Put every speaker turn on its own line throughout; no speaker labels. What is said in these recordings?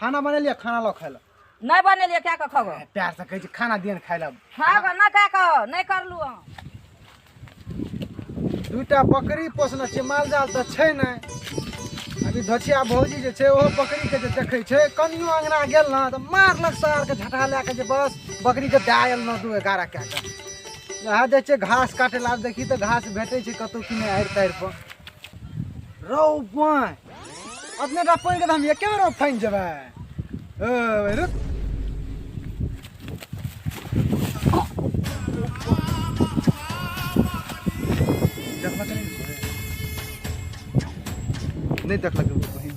खाना बनेलियै, खाना लऽ खाय लए।
नहि बनेलियै, कए कऽ खबो?
प्यार से कहै छी खाना दिअ ने खाय लए।
खाबो ना कए कऽ नहि करलू हम।
दूटा बकरी पोसने छियै, माल जाल तऽ छै नहि। अभी धोछिया भौजी जे छै ओहो बकरीके जे देखै छै, कनियो अङ्गना गेल ने तऽ मारलक सारके झटहा लए कऽ जे बस बकरीके दए आयल 9-2-11 कए कऽ। इएह जाइ छियै घास काटै लए, आब देखी तऽ घास भेटै छै कतहु कि नहि आड़ि ताड़ि पर। रौ बाँय, अपने टा पानिके तऽ हम एके बेर फानि जेबै। रुक, नहि देखलक,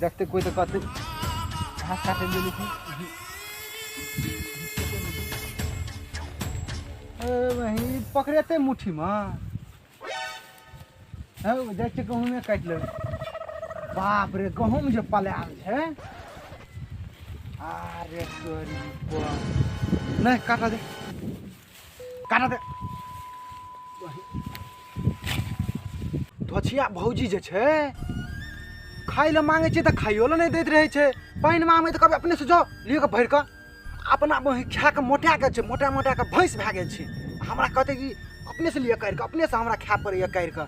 देखते कोइ तऽ कहतै घास काटै लए। वही पकड़ेतै मुट्ठीमे। हौ, जाइ छियै गहूँमे काटि लेबै। बाप रे, गहूँम जे पलायल छै। अरे तोरी, नहि काटऽ दे, काटऽ दे। धोछिया भौजी जे छै खाय लए मांगै छै तऽ खाइयो लए नहि दैत रहै छै। पानि मांगबै तऽ कहबै अपने से जाउ लिअ कऽ भरि कऽ। अपना बहिन खा कऽ मोटा गेल छै, मोटा मोटा कऽ भैंस भए गेल छै। हमरा कहतै कि अपने से लिअ काटि कऽ, अपने से हमरा खाय पड़ैए काटि कऽ।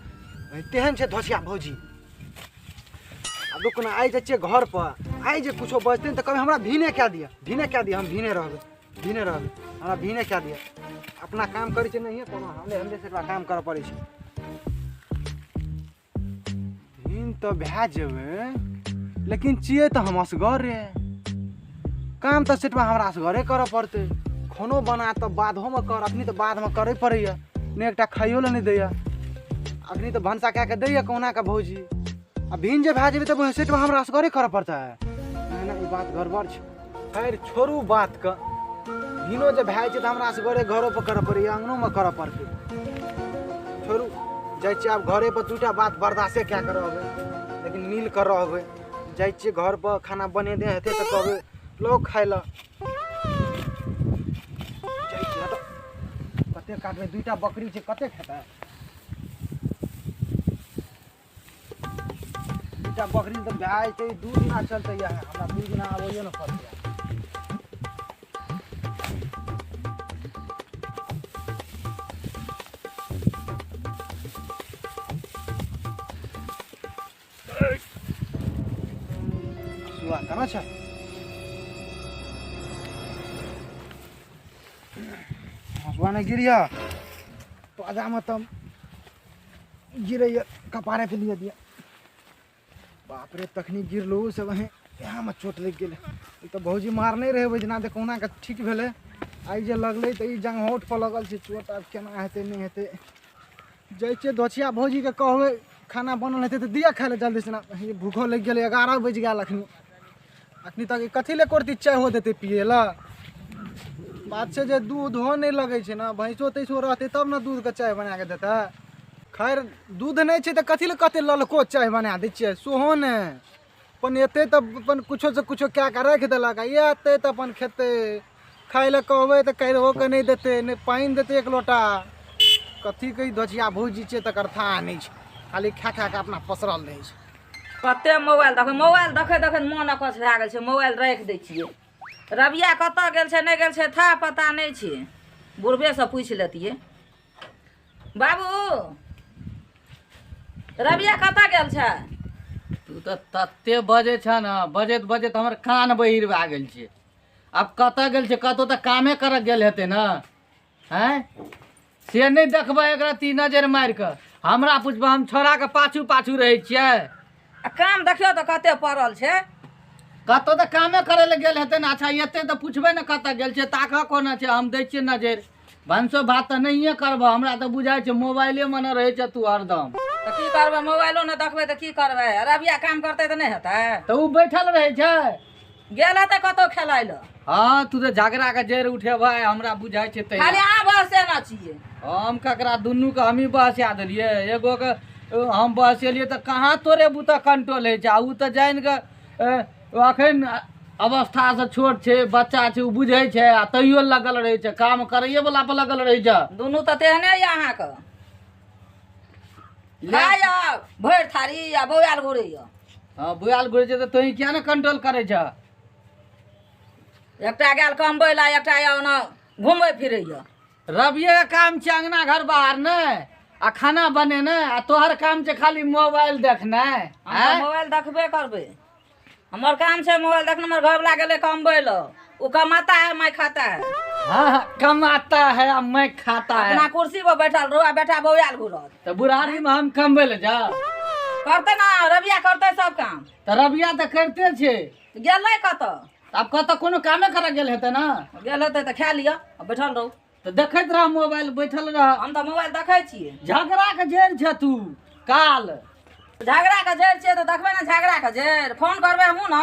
तेहन छै धोछिया भौजी। आब रुक ने, आइ जाइ छियै घर पर, आइ जे कुछो बजतै ने तऽ कहबै हमरा भीने कए दिअ, भीने कए दिअ, हम भीने रहबै, भीने रहबै, हमरा भीने कए दिअ। अपना काम करै छै नहिए कोनो, हमरे हमरे से काम करऽ पड़ै छै। भीन तऽ भए जेबै, लेकिन छियै तऽ हम असगरे। काम तऽ सेटवा हमरा असगरे करऽ पड़तै। खानो बना तऽ बाधोमे कर, अखनी तऽ बाधमे करै पड़ैए नहि, एकटा खाइयो लए नहि दैए। अखनी तऽ भनसा कए कऽ दैए कहुना कऽ भौजी। आ भीन जे भए जेबै तऽ सेटवा हमरा असगरे करऽ पड़तै। नहि नहि, ई बात गड़बड़ छै। खैर छोड़ू बातके, भीनो जे भए जाइ छै तऽ हमरा असगरे घरो पर करऽ पड़ैए, अङ्गनोमे करऽ पड़तै। छोड़ू, जाइ छियै आब घरे पर। दूटा बात बर्दाश्ते कए कऽ रहबै, लेकिन मिल कऽ रहबै। जाइ छियै घर पर, खाना बनेने हेतै तऽ कहबै लो खाय लए। जाइ छियै, हटो। कते काटबै? दूटा बकरी छै, कते खेतै? दूटा बकरी तऽ भए जेतै, 2 दिना चलतै। इएह हमरा 2 दिना आबैयो ने पड़तै। सुआ केना छै? हँसुआ नहि गिरिया पाजामे तऽ गिरैया कपारे पे लिअ दिया। बाप रे, तखनी गिरलू से वहीं इएहमे चोट लागि गेलै। ई तऽ भौजी मारने रहै ओहि दिना, तऽ कहुना कऽ ठीक भेलै। आइ जे लगलै तऽ ई जंघौट पर लगल छै चोट। आब केना हेतै नहि हेतै? जाइ छियै धोछिया भौजीके कहबै, खाना बनल हेतै तऽ दिअ खाय लए जल्दी से। भूखो लागि गेलै, 11 बजि गेल अखनी। अखनी तक कथी लए करती चाहो देतै पियै लए? बात छै जे दूधो नहि लगै छै ने, भैंसो तैंसो रहतै तब ने दूधके चाय बना कऽ देतै। खैर, दूध नहि छै तऽ कथी लए कहतै ललको चाय बना दै छियै? सेहो ने अपन एतै तऽ अपन कुछो से कुछो कए कऽ राखि देलक, आ एतै तऽ अपन खेतै। खाय लए कहबै तऽ कहियो कऽ नहि देतै, नहि पानि देतै एक लोटा। कथी के ई धोछिया भौजी छै तकर थाह नहि छै, खाली खा खा कऽ अपना पसरल रहै छै।
कते मोबाइल देखै, मोबाइल देखैत देखैत मोन अकछ भए गेल छै। मोबाइल राखि दै छियै। रबिया कतऽ गेल छै, नहि गेल छै, था पता नहि छै। बुढ़बेसँ पूछि लेतियै। बाबू, रबिया कतऽ गेल छै?
तू तऽ तते बजै छ ने, बजैत बजैत हमर कान बहिर भए गेल छै। आब कतऽ गेल छै? कतहु तऽ कामे करऽ गेल हेतै ने। आँय, से नहि देखबै एकरा ती नजरि मारि कऽ हमरा पुछबै? हम छोड़ाके पाछू पाछू रहै छियै।
आ काम देखियौ तऽ कते पड़ल छै।
कतहु तऽ कामे करै लए गेल हेतै ने। अच्छा, एतै तऽ पुछबै ने कतऽ गेल छै। ताकऽ कोना छै, हम दै छियै नजरि। भनसो भात तऽ नहिए करबह, हमरा तऽ बुझाइ छै मोबाइलेमे ने रहै छै तू हरदम।
तऽ की करबै? मोबाइलो नहि देखबै तऽ की करबै? रबिया काम करतै तऽ नहि हेतै?
तऽ ओ बैठल रहै छै।
गेल हेतै कतहु खेलाय लए।
हँ, तू तऽ झगड़ाके जड़ि उठेबै, हमरा बुझाइ छै।
खाली तहिना अहाँ बहसे ना छियै।
हम ककरा? दुनूके हमही बहसा देलियै। एगोके हम बहसेलियै तऽ कहाँ तोरे बुते कंट्रोल होइ छै? आ ओ तऽ जानि कऽ अखन अवस्थासँ छोट छै, बच्चा छै, ओ बुझै छै आ तैयो लगल रहै छै, काम करैए वला पर लगल रहै छै।
दुनू तऽ तेहने यऽ अहाँके, खाय भरि थारी आ बौआल घुरैया।
हँ, बुआल घुरै छै तऽ तोही किया ने कंट्रोल करै छ?
एकटा गेल कमबै लए, एकटा यऽ ओना घुमै फिरैया।
रबिये के काम छै अंगना घर बाहर नहि आ खाना बनेनाइ, आ तोहर काम छै खाली मोबाइल देखनाइ।
हम तऽ मोबाइल देखबे करबै, हमर काम छै मोबाइल देखना। हमर घरवला गेलै कमबै लए, ओ कमाता है मैं खाता है।
हाँ हाँ, कमाता है आ मैं खाता है।
अपना कुर्सी पर बैठल रहो आ बेटा बौआल घुरत।
तऽ बुढ़ारी मे हम कमबै लए जाउ?
करतै ना रबिया, करतै सब काम।
तऽ रबिया तऽ करिते छै।
गेलै कतऽ?
आब कतऽ कोनो कामे करऽ गेल हेतै ना।
गेल हेतै तऽ खा लिअ आ बैठल रहू।
तऽ देखैत रह मोबाइल, बैठल रह।
हम तऽ मोबाइल देखै छियै।
झगड़ा के जड़ि छै तू काल।
झगड़ा के जड़ि छियै तऽ देखबै ने झगड़ा के जड़ि। फोन करबै हमहूँ ने।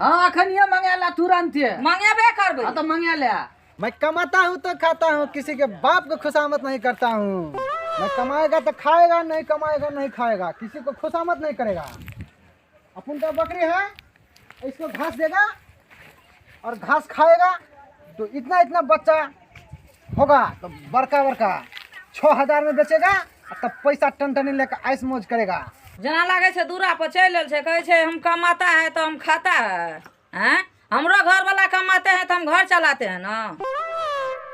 हाँ, अखनिये मंगा ला तुरंते।
मंगेबे करबै।
हाँ तऽ मंगा ले।
मैं कमाता हूँ तो खाता हूँ, किसी के बाप को खुशामद नहीं करता हूँ। मैं कमाएगा तो खाएगा, नहीं कमाएगा नहीं खाएगा, किसी को खुशामद नहीं करेगा। अपन का बकरी है, इसको घास देगा और घास खाएगा तो इतना इतना बच्चा होगा, तो बड़का बड़का 6000 में बेचेगा और तब पैसा टन टनी लेकर ऐश मौज करेगा।
जेना लागै छै दूरा पर चलि आयल छै, कहै छै हम कमाता है तो हम खाता है। आँय, हमरो घरवला कमाते हैं तो हम घर चलाते हैं ना।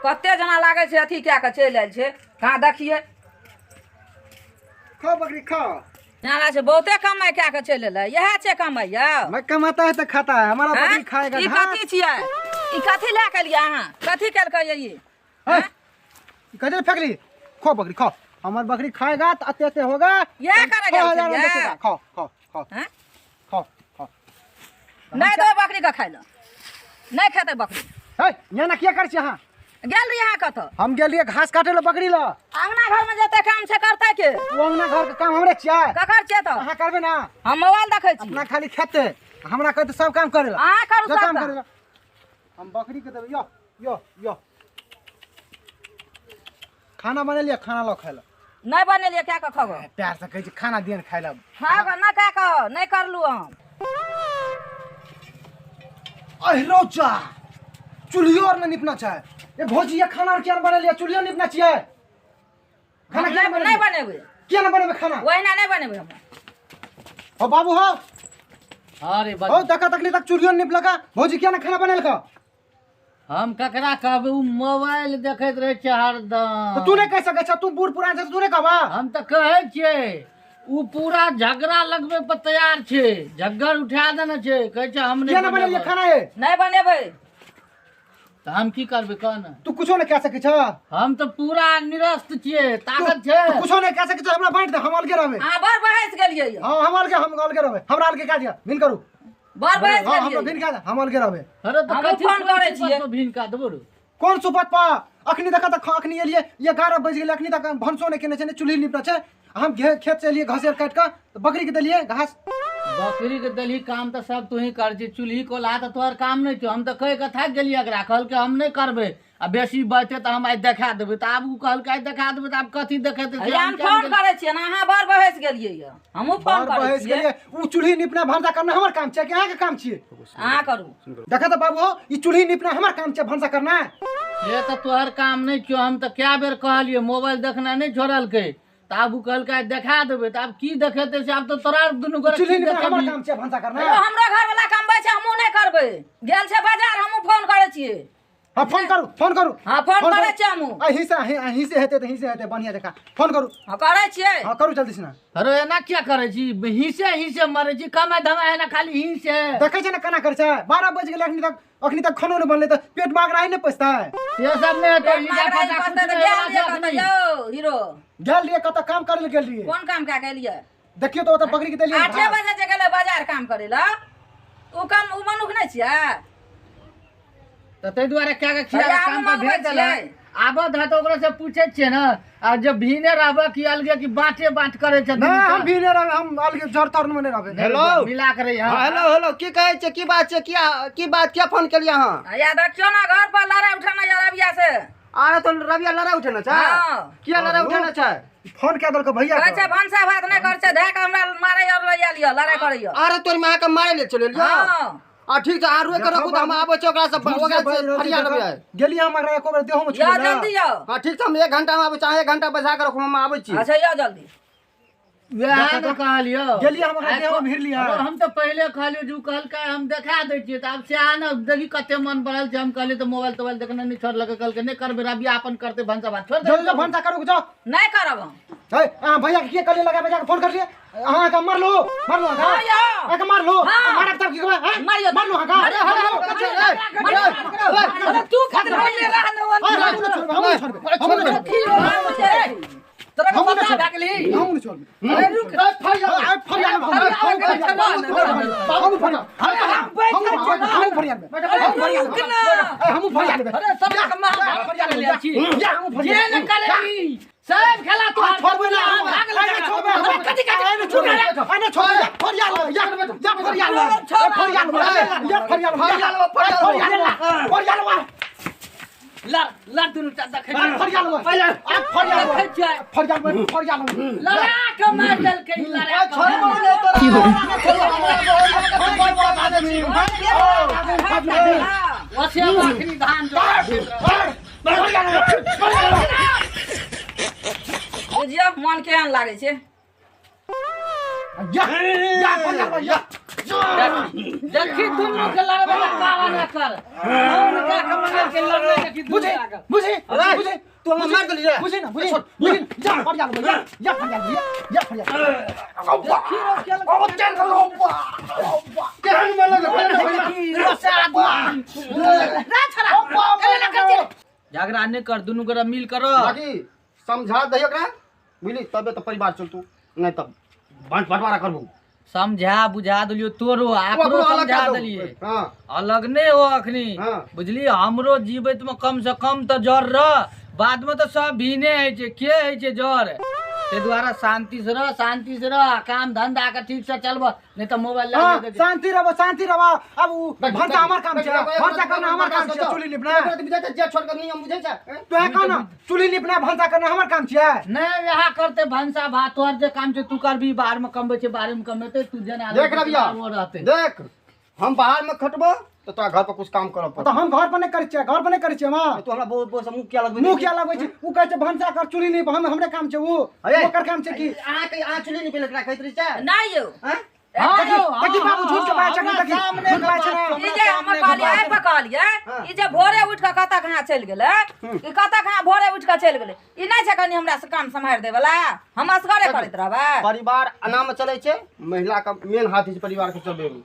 कते जेना लागै छै अथी कए कऽ चलि आयल छै। कहाँ देखियै?
खाओ बकरी खाओ।
जेना लागै छै बहुते कमाइ कए कऽ चलि एलै, इएह छै कमाइ यौ।
मैं कमाता है तो खाता है, हमारा
आँय?
बकरी खाएगा
ई
घास।
कथी छियै? ई कथी लए कऽ एलियै अहाँ? कथी केलकै ई?
है? कथी फेंकली? खो बकरी खाओ, हमार बकरी खाएगा तो अते अते होगा।
इएह करे गेल
6000 में
छलियै?
बेचेगा। खाओ खाओ खाओ।
आँय?
खाओ खाओ।
नहि देबै बकरीके खाइ लए, नहि खेतै बकरी।
है यहाँ ना किया करै छी अहाँ?
गेल रही अहाँ कतऽ?
हम गेलियै घास काटे ला बकरी ला।
अंगना घरमे जते काम छै करतै के?
ओ अंगना घर के काम हमरे छियै।
ककर छियै तऽ?
अहाँ करबै ना।
हम मोबाइल देखै छी।
अपना खाली खेतै, हमरा कहते सब काम करे ला।
अहाँ करू
जो
सब
काम
काम।
करे ला। हम बकरी के देबै। यो यो यो खाना बनेलियै, खाना लो खाइ ला।
नहि बनेलियै, कए कऽ खगो?
प्यार से कहै छी खाना दिअ ने खाइ ला।
खगो ना, कए कऽ नहि करलू हम।
अहिरो चा चूल्हियो आर नहि निपना छै। ए भौजी, ये खाना आर किया नहि बनेलियै? चूल्हियो निपना छियै। खाना किया नहि
नहि
बनेलियै?
बनेबै।
किया नहि बनेबै खाना?
ओहिना नहि बनेबै हम।
हो बाबू हो।
अरे
हो देखा तकली तक चूल्हियो नहि निपलका। भौजी किया नहि खाना बनेलका?
हम ककरा कहबै, ओ मोबाइल देखैत रहै छै हरदम।
तऽ तू नहि कहि सकै छ, तू बूढ़ पुरान छ, तू नहि कहबा?
हम तऽ कहै छियै, उ पूरा झगड़ा लगबै पर तैयार छै, झगड़ उठा देने छै, कहै छै हम
किया
नहि
नहि बनेलियै
बनेबै।
खाना ये?
नहि बनेबै।
तऽ हम की करबै कह ने?
तू कुछो नहि कए सकै छ।
हम तऽ पूरा निरस्त छियै, ताकत छै।
तू कुछो नहि कए सकै छ, हमरा बाँटि दे, हम अलगे रहबै।
अहाँ बड़ बहसि गेलियै यौ।
हाँ, हम अलगे, हम अलगे रहबै। हमरा अलगे कए दिअ, भिन करू।
बड़ बहसि
हाँ, हमरा
गेलियै।
भिन कए दे, हम अलगे रहबै।
अरे तऽ
हमहूँ
कथी
फोन
कोन
करै
सुपत
छियै।
पर भिन कए देबो रे?
कोन सुपत पर? अखनी देखा तऽ अखनी एलियै, 11 बजि गेलै, अखनी तक भनसो नहि केने छै, नहि चूल्ही निपने छै। हम खेत से एलियै घास आर काटि कऽ, तऽ बकरी के देलियै घास।
बकरी के देलही काम तऽ सब तूही कर छी, चूल्ही कोल्हा तऽ तोहर काम नहि छौ। हम तऽ कहि कऽ थाकि गेलियै एकरा, कहलकै हम नहि करबै आ बेसी बजतै तऽ हम आइ देखा देबै। तऽ आब ओ कहलकै आइ देखा देबै, तऽ आब कथी देखेतै?
हैया हम फोन करै छियै ने, अहाँ बड़ बहसि गेलियै यऽ। हमहूँ फोन
बड़
करै
बहसि
छियै।
गेलियै। ओ चूल्ही निपना भनसा करना हमर काम छै कि अहाँके काम छियै?
अहाँ करू।
देखा तऽ बाबू हो, ई चूल्ही निपना हमर काम छै, भनसा करना?
से तऽ तोहर काम नहि छौ। हम तऽ कए बेर कहलियै, मोबाइल देखना नहि छोड़लकै, तऽ आब ओ कहलकै आइ देखा देबै, तऽ आब की देखेतै से आब तऽ तोरा दुनू गोरे
चूल्ही
की
निपना हमर
देखेबही?
काम छै, भनसा करना?
हेलो, हमरो घरवला कमबै छै, हमहूँ नहि करबै। गेल छै बाजार, हमहूँ फोन करै छियै।
हाँ फोन करू, फोन करू।
हाँ फोन करै छियै हमहूँ।
अहीं से अहीं से हेतै तऽ अहीं से हेतै, बढ़िआँ जकाँ फोन करू।
हाँ करै छियै।
हाँ करू जल्दी से ना।
अरे एना किया करै छी? हिंसे हिंसे मरै छी, कमाइ धमाइ एना खाली हिंसे।
देखै छै ने केना करै छै? 12 बजि गेलै, अखनी तक अखनी तक खानो नहि बनलै, तऽ पेट मे आगराही नहि पचतै?
से सब नहि हेतै,
पेट
हिंसा
मागराही
फसा
पचतै
कुछ
तऽ
नहि
गेल
हेबाक
रहियै
छै
कतऽ
अखनी।
यौ हीरो?
गेल रहियै कतऽ काम करै लए गेल रहियै।
कोन काम कए कऽ एलियै?
देखियौ तऽ ओतऽ बकरी के देलियै
8
घास।
बजे जे गेलै बाजार काम करै लए, ओ काम ओ मनुख नहि छियै?
तऽ ताहि दुआरे कए कऽ खिया
भैया,
कऽ काम
हमहूँ
पर भेज
मँगबै
देलक।
छियै।
आबत है तऽ ओकरा से पूछै छियै ने, आ जब भीने रहबै कि अलगे कि बाँटे बाँट करै छै?
नहि, हम भी नहि रहबै, हम अलगे जर तर मे नहि रहबै।
हेलो।
मिला के रही।
हाँ, हेलो हेलो, की कहै छै? की बात छै? किया की बात, किया फोन केलियै अहाँ?
या देखियौ ने, घर पर लड़ाइ उठेने यऽ रबिया से।
आरे तो रबिया लड़ाइ उठेने छै?
हाँ।
किया लड़ाइ उठेने छै?
फोन कए देलकै भैया?
कहै छै भनसा भात नहि करै छै, धए कऽ हमरा मारै आओर लऽ आयल यऽ, लड़ाइ करै यऽ।
आरे तोर माँ के मारै ले चलि एलियौ?
हाँ।
आ ठीक छै, अहाँ रोकि कऽ रखू तऽ हम आबै छी ओकरा से, ओकरा से फरिया लेबै आइ।
गेलियै हम एकरा एको बेर देहो मे
यऽ
छुएला।
जल्दी यौ।
हाँ ठीक छै, हम 1 घंटा मे आबै छी, अहाँ 1 घंटा बैसा कऽ रखू, हम आबै छी।
अच्छा यौ जल्दी।
वएह ने कहलियौ।
गेलियै हम ओकरा देहमे भिड़लियै।
अरे हम तऽ पहिले कहलियौ जे उ कहलकै हम देखा दै छियै, तऽ आब सएह ने देखी कते मन बढ़ल छै। हम कहलियै तऽ मोबाइल तोबाइल देखने नहि छोड़लकै, कहलकै नहि करबै, रबिया अपन करतै भनसा भात, छोड़
जो
दे।
जो भनसा करू जो।
नहि करब हम।
हे, अहाँ भैया के किए कहलियै लगाबे? जाके फोन करलियै अहाँ के? मारलू, मारलू अहाँ?
हाँ यौ।
अहाँ के मारलू?
हाँ।
मारब तब की कहबै, हैं?
मारियौ।
मारलू अहाँ के?
मारियौ,
मारलू,
मारियौ,
मारलू।
अरे तू खातिर बोलले रह ने।
हमहूँ नहि छोड़बै, हमहूँ नहि छोड़बै, हमहूँ नहि छोड़बै।
तोरा के
हमहूँ नहि
पता
छोड़बै।
भए गेलही?
हमहूँ नहि छोड़बै।
अरे रुक।
अरे फरिया लेबै, हमहूँ फरिया लेबै, हमहूँ फरिया लेबै, हमहूँ फरिया लेबै,
रुक ना।
हमहूँ फरिया लेबै।
अरे सबके मार
फरिया लेबै,
ले छी।
जा, हमहूँ फरिया
जे
लेबै।
ने करेगी सब खेला तू।
छोड़बै ना,
भाग ले।
अरे छोड़बै, अरे छोड़बै, अरे छोड़बै, फरिया लेबै, जा, जा, फरिया लेबै, फरिया लेबै, जा, फरिया लेबै, फरिया लेबै, फरिया लेबै, फरिया लेबै।
लड़ लड़ दुनू टा देखै छी।
फरिया लेबै, फरिया लेबै,
देखै छियै।
फरिया लेबै, फरिया लेबै।
लड़ा के मार देलकै, लड़ा के।
छोड़बो नहि तोरा।
ओसे अखनी धान जो
बुझियौ मन केहन लागै छै।
जा, जा, फरिया लेबै, जा।
देखी दुनू के लड़बै के कारण एकर कौन का के मंगल के लड़ले, देखी दुनू
बुझी
आगे।
बुझी बुझी,
तू हमरा मारि देली रे।
बुझी ना, बुझी, बुझी, जा, फरिया लेबै, जा, जा, फरिया लेबै, जा, फरिया लेबै।
देखी रो केल।
केहन मरल रे?
देखी रो से आदमी रे छोरा केले ना कर, झगड़ा नहीं कर, दुनू गोरा मिल कर।
बाकी समझा दही ओकरा, बुझली? तबे तऽ परिवार चलतू, नहि तऽ बंटवारा करबू।
समझा बुझा देलियो तोरो
तू
आकरो
अपनो अलग
समझा
कए दहु।
देलियै।
हाँ।
अलग नहि हो अखनी।
हाँ।
बुझली, हमरो जीवैत में कम से कम तऽ जर रह, बाद में तऽ सब भीने होइ छै, के होइ छै जर? ताहि दुआरे शांति से रह, शांति से रह, आ काम धंधा के ठीक से चलब, नहीं तऽ मोबाइल लऽ
हाँ,
के देख।
शांति रहो, शांति रहो। अब उ भनसा हमर काम छै, भनसा करना हमर काम छै, चूल्ही लिपना।
बुझै छै जे छोड़ के नियम बुझै छै?
तो है कौन? चूल्ही लिपना भनसा करना हमर काम छै।
नहीं, यहाँ करते भनसा भात, तोहर जे काम छै तू करबी। बाहर में कमबै छै, बाहर में कमेतै, तू जेना
देख रबिया,
वो रहतै।
देख, हम बाहर में खटबो तऽ तोरा घर पर कुछ काम करऽ
तऽ
पड़तौ।
हम घर पर नहि करै छियै, घर पर नहि करै छियै हम।
तू हमरा बहुत बहुत मुँह किया लगबै?
मुँह किया लगबै छै? उ कहै छै भनसा कर, चूल्ही लीप, हम हमरे काम छै उ।
अरे।
ओकर काम छै की?
अहाँके अहाँ चुल्ही निपै लए कहैत रहै छै?
नहि यौ।
आँय?
हाँ
देखी,
यौ,
देखी
हाँ,
बाबू झूठ के बात छै।
हमरा
देखी,
सामने
झूठ बात छै
के
ना।
बात
ई जे हमर कहलियै, आइ पर कहलियै, ई जे भोरे उठि कऽ कतऽ कहाँ चलि गेलै, ई कतऽ कहाँ भोरे उठि कऽ चलि गेलै, ई नहि छै कनि हमरा से काम सम्हारि दै वला? हम असगरे करैत रहबै?
परिवार एनामे चलै छै, महिलाके मेन हाथ होइ छै परिवारके चलबैमे।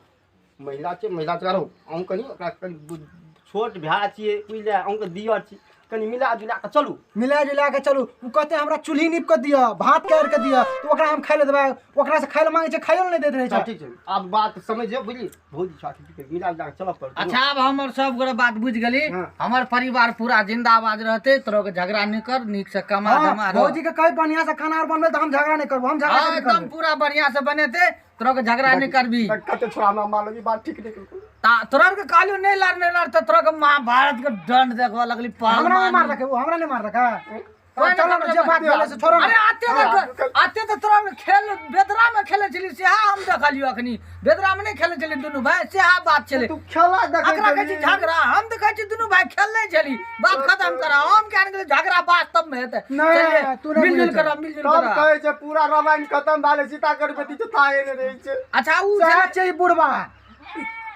महिला छै, महिला छै। आरो अहूँ कनि ओकरा कनि छोट भाय छियै, बुझलियै? अहूँके दियर छी, कनि मिला जुला कऽ चलू।
मिला जुला के चलू। उ कहते हमरा चूल्ही नीप के दिअ, भात काटि के दिअ, तऽ ओकरा हम खाइ लए देबै? ओकरा से खाइ लए मांगै छै, खाइयो लए नहि दैत रहै
चल
छै।
ठीक छै, आब बात समझ जाउ, बुझली? भौजी छौ, की करी, मिला जुला कऽ चलऽ पड़तै।
अच्छा, आब हमर सब गोरे बात बुझि गेली।
हाँ।
हमर परिवार पूरा जिंदाबाद रहतै। तोरा के झगड़ा नहि कर, नीक से कमा
हाँ,
धमा रह।
भौजी के कही बढ़िया से खाना आर बनबै तऽ हम झगड़ा नहि करबो, हम झगड़ा
हाँ,
नहि
एकदम
करबो।
पूरा बढ़िया से बनेतै, तोरा के झगड़ा नहि करबी।
कते छोड़ा हमरा मारलक, ई बात ठीक नहि केलको।
ता तोरा के कहलियो नहि लड़, नहि लड़, तऽ तोरा के महाभारत के दंड देखबऽ लगली।
हमरा नहि मारलक उ, हमरा नहि मारलक।
कोई नहि
चलो ने, जे बात भेलै से छोड़ो
अरे
ने।
आते तऽ आते तऽ तोरा के खेल बेदरा में खेले छली, सेहा हम देखलियो। अखनी बेदरा में नहि खेले छली दुनू भाई, सेहा बात छलै।
तू खेला देखै
अकरा कहै छी झगड़ा, हम तऽ कहै छी दुनू भाई खेलने छली। बात खत्म करा, हम क्या गेलै झगड़ा वास्तव में हेतै।
नहि,
चलिए,
तू नहि
मिलजुल
बुझै
कर, मिलजुल
तब
कर।
कहै छै पूरा रामायण खतम भए गेलै, सीता के बेटी छै थाहे नहि रहै छै।
अच्छा उ
सएह छै ई बुढ़बा।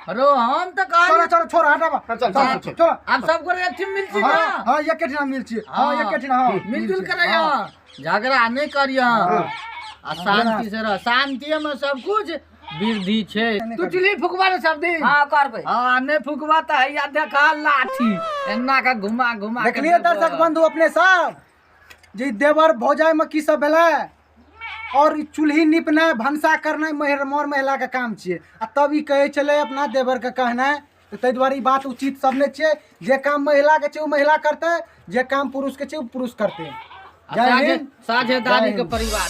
रो हम तऽ
चलो
कहलियो।
चलो, छोड़, हटाबा।
चल, चल, चल, चल।
चलो।
आब सब गोरे एकठिन मिलছি ना?
हाँ हाँ, एके ठिना मिल छियै, हाँ। एके ठिना, हाँ।
मिलजुल कर रहिया, झगड़ा नहीं करिया आ शांति से रह। शांति में सब कुछ वृद्धि छै। तू चुल्ही फुकबा ने सब दिन?
हँ, करबै।
हाँ, नहीं फुकबा तऽ हैया देखा, लाठी एन्ना के घुमा घुमा के
देखलिए
देबो।
दर्शक बंधु अपने सब जे ई देवर भौजाई में की सब भेलै, और ई चूल्ही निपनाइ भनसा करनाइ मर महिला के काम छियै, आ तब ई कहै छलै अपना देवर के कहनाइ। तऽ ताहि दुआरे ई बात उचित सब नहि छियै। जे काम महिला के छै ओ महिला करतै, जे काम पुरुष के छै ओ पुरुष करतै।
आ
जय हिंद।
साझेदारी
जय
के
हिंद।
परिवार।